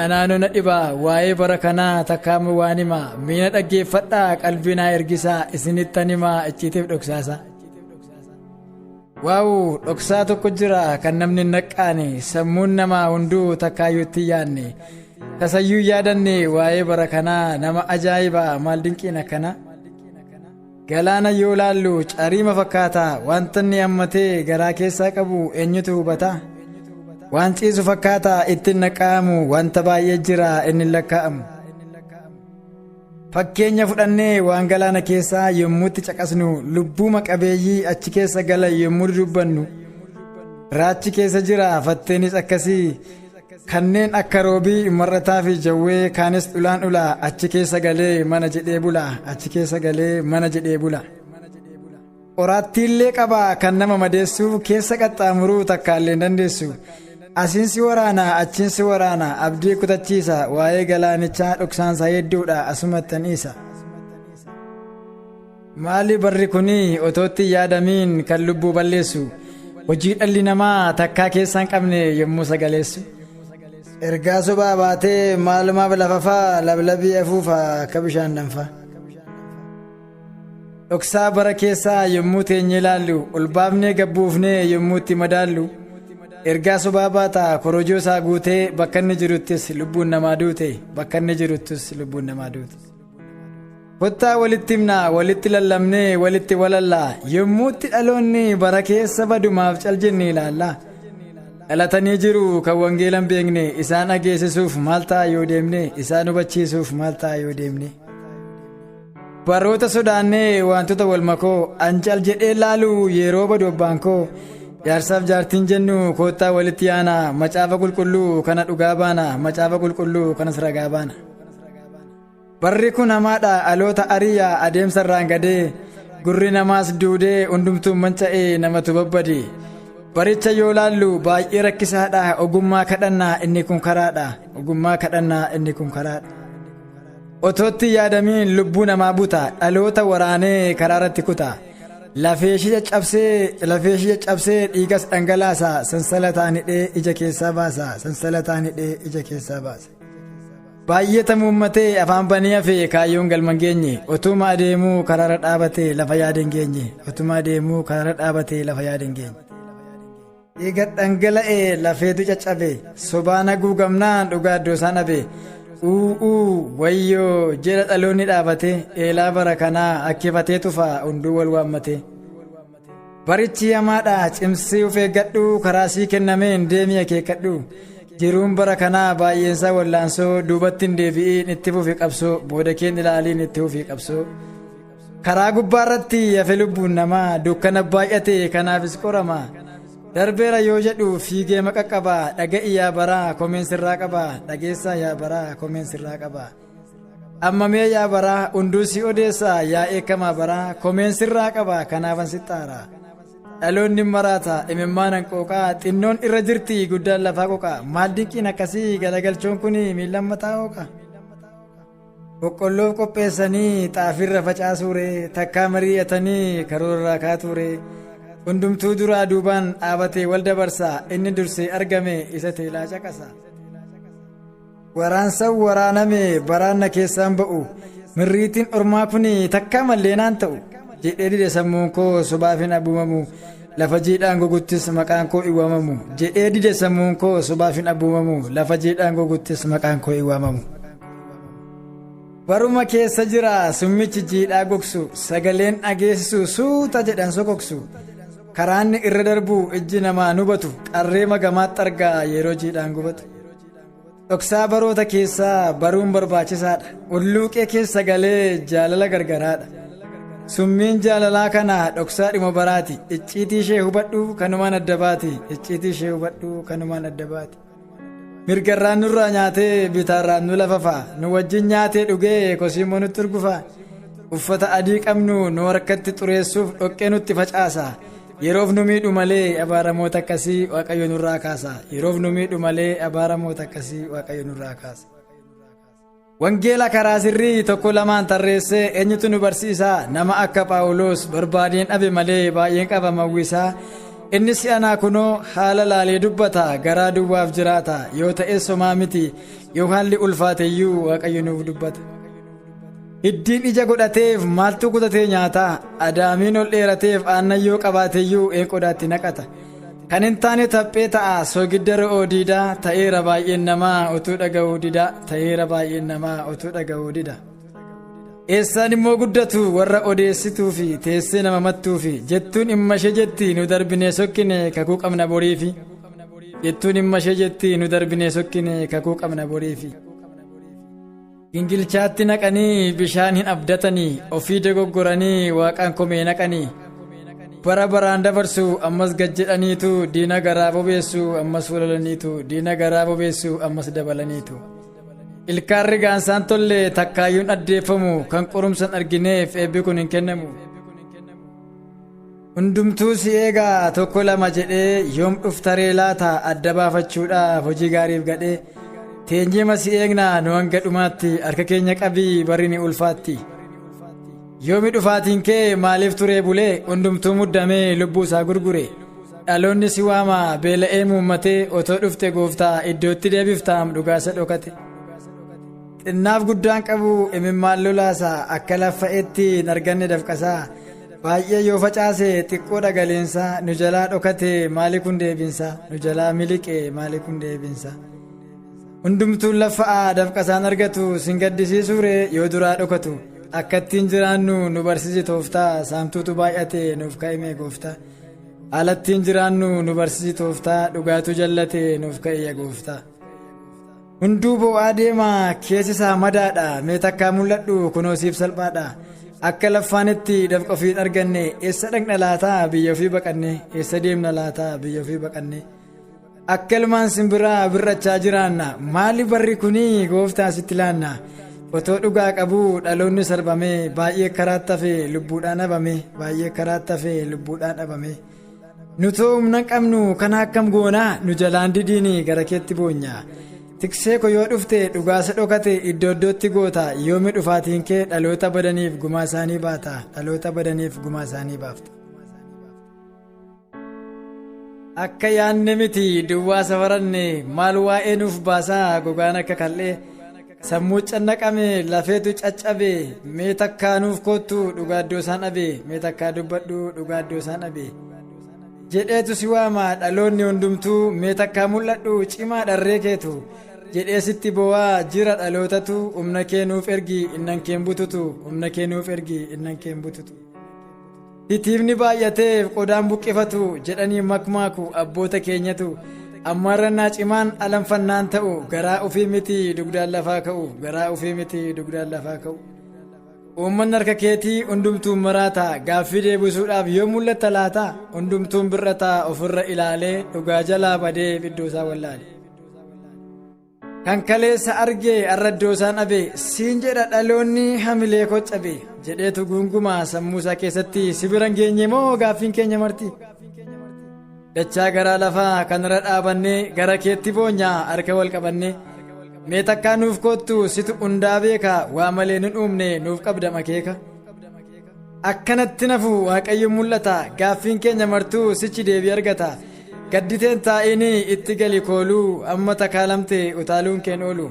anaanoo na dhibaa waa'ee bara kanaa takkaamu waan himaa miina dhaggeeffadhaa qalbii naa ergisaa isinittan himaa icciitiif dhoksaasa. Waa'u dhoksaa tokko jira kan namni hin naqqaane sammuun namaa hunduu takkaayyuutti yaanne tasayyuu yaadanne waa'ee bara kanaa nama ajaa'ibaa maal dinqiin akkana. Galaana yoo laallu cariima fakkaata wanta inni hammatee garaa keessaa qabu eenyutu hubata? Waan ciisu fakkaata ittiin naqa'amu wanta baay'ee jira inni hin lakkaa'amu. Fakkeenya fudhannee waan galaana keessaa yommuutti caqasnu lubbuma qabeeyyii achi keessa galan yommuu dubbannu raachi keessa jira fatteenis akkasii kanneen akka roobii mar'ataa fi jawwee kaanis dhulaan dhulaa achi keessa galee mana jedhee bula achi keessa galee mana jedhee bula. Qoraattiillee qabaa kan nama madeessu keessa qaxxaamuruu takkaallee hin dandeessu. Asiinsi waraana achiinsi waraana abdii kutachiisa waa'ee galaanichaa dhoksaansaa hedduudha asumattan dhiisa. Maali barri kuni otootti yaadamiin kan lubbuu balleessu hojii dhalli namaa takkaa keessa hin qabne yommuu sagaleessu. Ergaa sobaa baatee maalumaaf lafafaa lablabii afuufaa akka bishaan danfaa. Dhoksaa bara keessaa yommuu teenyee ilaallu ol baafnee gabbuufnee yommuu itti madaallu ergaa sobaa baata korojoo isaa guutee bakka inni jiruttis lubbuun namaa duute bakka inni jiruttis lubbuun namaa duute. Kottaa walitti himnaa walitti lallabnee walitti walallaa yommuutti dhaloonni bara keessa badumaaf cal jennee ilaalla. Dhalatanii jiru kan wangeela hin beekne isaan dhageessisuuf maal ta'a yoo deemne isaan hubachiisuuf maal ta'a yoo deemne. Baroota sodaannee wantoota wal makoo an cal jedhee laalu yeroo badu abbaan koo jaarsaaf jaartiin jennu koottaa walitti yaana macaafa qulqulluu kana dhugaa baana macaafa qulqulluu kanas ragaa baana. Barri kun hamaadha aloota ariyaa adeemsa irraan gadee gurri namaas duudee hundumtuun manca'ee namatu babbade. Baricha yoo laallu baay'ee rakkisaadha ogummaa kadhannaa inni kun karaadha ogummaa kadhannaa inni kun karaadha. Otootti yaadamiin lubbuu namaa buta dhaloota waraanee karaa irratti kuta. Lafee ishee caccabsee dhiigas dhangalaasa sansalataan hidhee ija keessaa baasa sansalataan hidhee ija keessaa baasa. Baay'ee muummatee afaan banii hafee kaayyoon galma hin geenye otuma adeemuu karaarra dhaabatee lafa yaada hin geenye otuma adeemuu karaarra dhaabatee lafa yaada hin geenye. Dhiiga dhangala'ee lafeetu caccabe sobaan haguugamnaan dhugaa iddoo isaan dhabe u'uu wayyoo jedha dhaloonni dhaabate eelaa bara kanaa akkifatee tufaa hunduu wal waammate. Barichi hamaadha cimsii of eeggadhu karaa sii kennameen deemii akeekkadhu. Jiruun bara kanaa baay'eensaa wallaansoo duubatti hin deebi'iin itti fufi qabsoo booda keen ilaaliin itti fufi qabsoo. Karaa gubbaa irratti hafe lubbuun namaa dukkana baay'ate kanaafis qorama. Darbeera yoo jedhu fiigee maqa qaba dhaga'i yaa baraa komeen sirraa qaba dhageessaa yaa baraa komeen sirraa qaba. Amma mee yaa baraa hunduu si odeessaa yaa eekamaa baraa komeen sirraa qaba kanaafan si xaara. Dhaloonni maraata imimmaan hanqooqaa xinnoon irra jirti guddaan lafaa qoqa maal dinqiin akkasii galagalchoon kun miillan mataa hooqa. Boqqolloof qopheessanii xaafiirra facaasuure takkaa mari'atanii karoorraa kaatuure hundumtuu duraa duubaan dhaabatee wal dabarsa inni dursee argame isa teelaa caqasa. Waraansan waraaname baraanna keessaan ba'u mirriitiin ormaa kun takkaa mallee naan ta'u jedhee dide sammuun koo sobaaf hin abuumamu lafa jiidhaan goguttis maqaan koo hin waamamu jedhee dide sammuun koo sobaaf hin abuumamu lafa jiidhaan goguttis maqaan koo hin waamamu. Baruma keessa jira summichi jiidhaa gogsu sagaleen dhageessisu suuta jedhan sokoksu karaanni irra darbu ijji namaa hubatu qarree magamaatti argaa yeroo jiidhaan gubatu. Dhoksaa baroota keessaa baruun barbaachisaadha. Ulluuqee keessa galee jaalala gargaraadha. Summiin jaalalaa kana dhoksaa dhuma baraati. Icciitii ishee hubadhu kanumaan adda baati. Icciitii ishee hubadhu kanumaan adda baati. Mirgarraan nurraa nyaatee bitaarraan nu lafafa. Nu wajjin nyaatee dhugee kosiimmoo nutti urgufa. Uffata adii qabnu nu harkatti xureessuuf dhoqqee nutti facaasa. Yeroof nu miidhu malee abaaramoota akkasii Waaqayyo nurraa kaasa. Yeroof nu miidhu malee abaaramoota akkasii Waaqayyo nurraa kaasa. Wangeela karaa sirrii tokko lamaan tarreessee eenyutu nu barsiisa nama akka Phaawulos barbaadeen dhabe malee baay'een qaba mawwisaa. Inni si'anaa kunoo haala laalee dubbata, garaa duwwaaf jiraata. Yoo ta'es homaa miti, yoo haalli ulfaateyyuu Waaqayyo nuuf dubbata. Hiddiin ija godhateef maaltu kutatee nyaata? Adaamiin ol dheerateef aannan yoo qabaateyyuu een qodaatti naqata? Kan hin taane taphee ta'a, soogidda ro'oo diidaa ta'eera baay'een namaa utuu dhaga'uu dida, ta'eera baay'een namaa utuu dhaga'uu dida. Eessaan immoo guddatu warra odeessituu fi teessee nama mattuu fi jettuun dhimma ishee jetti, nu darbinee sokkine, kakuu qabna boriifi. Jettuun dhimma ishee jetti, nu darbinee sokkine, kakuu qabna boriifi. Gingilchaatti naqanii bishaan hin abdatanii, ofii dogoggoranii waaqaan komee naqanii. Bara baraan dabarsu ammas gad jedhaniitu, diina garaa bobeessu ammas walalaniitu, diina garaa bobeessu ammas dabalaniitu. Ilkaan rigaansaan tolle takkaayyuun addeeffamu, kan qorumsan argineef eebbi kun hin kennamu. Hundumtuu si eegaa tokko lama jedhee, yoom dhuftaree laata adda baafachuudhaaf hojii gaariif gadhee. Teenyeema si eegnaa nu hanga dhumaatti, harka keenya qabii, barri ni ulfaatti. Yoomi dhufaatiin kee, maaliif turee bulee? Hundumtuu muddamee lubbuu isaa gurgure. Dhaloonni si waama beela'ee muummatee, otoo dhufte gooftaa iddootti deebiftaam dhugaasa dhokate. Xinnaaf guddaan qabu imimmaan lolaasaa, akka laffa'etti hin arganne dafqasaa. Baay'ee yoo facaase xiqqoo dhagaleensaa, nu jalaa dhokate maali kun deebinsaa? Nu jalaa miliqe maali kun deebinsaa? Hundumtuun laffa'aa dafqasaan argatu, sin gaddisiisuure yoo duraa dhokatu. Akka ittiin jiraannu nu barsiisi tooftaa, saamtuutu baay'ate, nuuf ka'ime gooftaa. Haalattiin jiraannu nu barsiisi tooftaa, dhugaatu jallate, nuuf ka'e gooftaa. Hunduu boo'aa deema, keessi isaa madaadha, mee takkaa mul'adhu, kunoo siif salphaadha. Akka laffaanitti dafqa ofii arganne, eessa dhaqna laataa biyya ofii baqanne? Eessa deemna laataa biyya ofii baqanne? Akka ilmaan simbiraa birrachaa jiraanna, maali barri kunii gooftaa sitti laanna? Otoo dhugaa qabuu dhaloonni sarbame, baay'ee karaatti hafe lubbuudhaan dhabame, baay'ee karaatti hafe lubbuudhaan dhabame. Nutoo humna qabnu kana akkam goonaa? Nu jalaan didiini, gara keetti boonyaa. Tiksee ko, yoo dhufte dhugaasa dhokate iddoo iddootti goota. Yoomi dhufaatiin kee? Dhaloota badaniif gumaa isaanii baata, dhaloota badaniif gumaa isaanii baafta. Akka yaanne miti, duwwaa safaranne, maal waa'ee nuuf baasaa gogaan akka kal'ee? Sammuu cannaqame, lafeetu caccabe, mee takkaa nuuf koottu, dhugaa iddoo isaan dhabe, mee takkaa dubbadhu, dhugaa iddoo isaan dhabe. Jedheetu si waama dhaloonni hundumtuu, mee takkaa mul'adhu, cimaa dharree keetu. Jedhee sitti boo'aa jira dhalootatu, humna kee nuuf ergi, innan keen bututu, humna kee nuuf ergi, innan keen bututu. Titiifni baay'ateef qodaan buqqifatu jedhanii makmaaku abboota keenyatu. Ammaarrannaa cimaan alanfannaan ta'u, garaa ofii miti dugdaan lafaa ka'u, garaa ofii miti dugdaan lafaa ka'u. Uummanni harka keetii hundumtuun maraata, gaaffii deebisuudhaaf yoo mul'atta laata? Hundumtuun bir'ataa ofirra ilaalee, dhugaa jalaa badee iddoo isaa wallaale. Kan kaleessa argee arra iddoo isaan dhabe, siin jedha dhaloonni hamilee koo cabe jedheetu guungumaa sammuu isaa keessatti, si bira hin geenye moo gaaffiin keenya marti? Dachaa garaa lafaa kanarra dhaabannee gara keetti boonyaa harka wal qabannee, mee takkaa nuuf koottu, situ hundaa beeka, waa malee nun uumne, nuuf qabda makeeka. Akkanatti nafu Waaqayyo mul'ata, gaaffiin keenya martuu sichi deebii argata. Gadditeen taa'inii itti gali kooluu, amma takaalamte utaaluun keen oolu.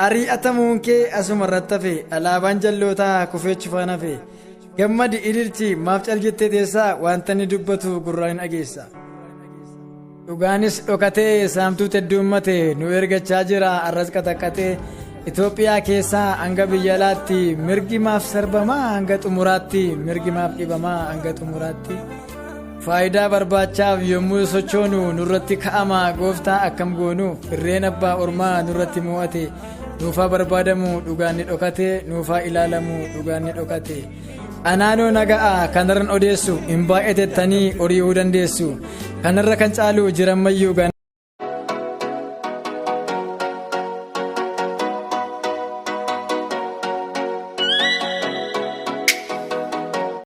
Ari'atamuun kee asuma irratti hafe, alaabaan jallootaa kufee cufaan hafe. Gammadi, ililchi, maaf caljettee teessaa? Wanta inni dubbatu gurraan hin dhageessa. Dhugaanis dhokatee saamtuutu hedduummate, nu ergachaa jira arras qaxaqqatee. Itoophiyaa keessaa hanga biyya alaatti mirgi maaf sarbamaa hanga xumuraatti? Mirgi maaf dhibamaa hanga xumuraatti? Faayidaa barbaachaaf yommuu sochoonu nurratti ka'ama, gooftaa akkam goonu? Irreen abbaa ormaa nurratti mo'ate, nuufaa barbaadamu dhugaan ni dhokate, nuufaa ilaalamu dhugaan ni dhokate. Anaanoo naga'a kanarran odeessu hin baay'atettanii hori'uu dandeessu, kanarra kan caalu jirammayyuu.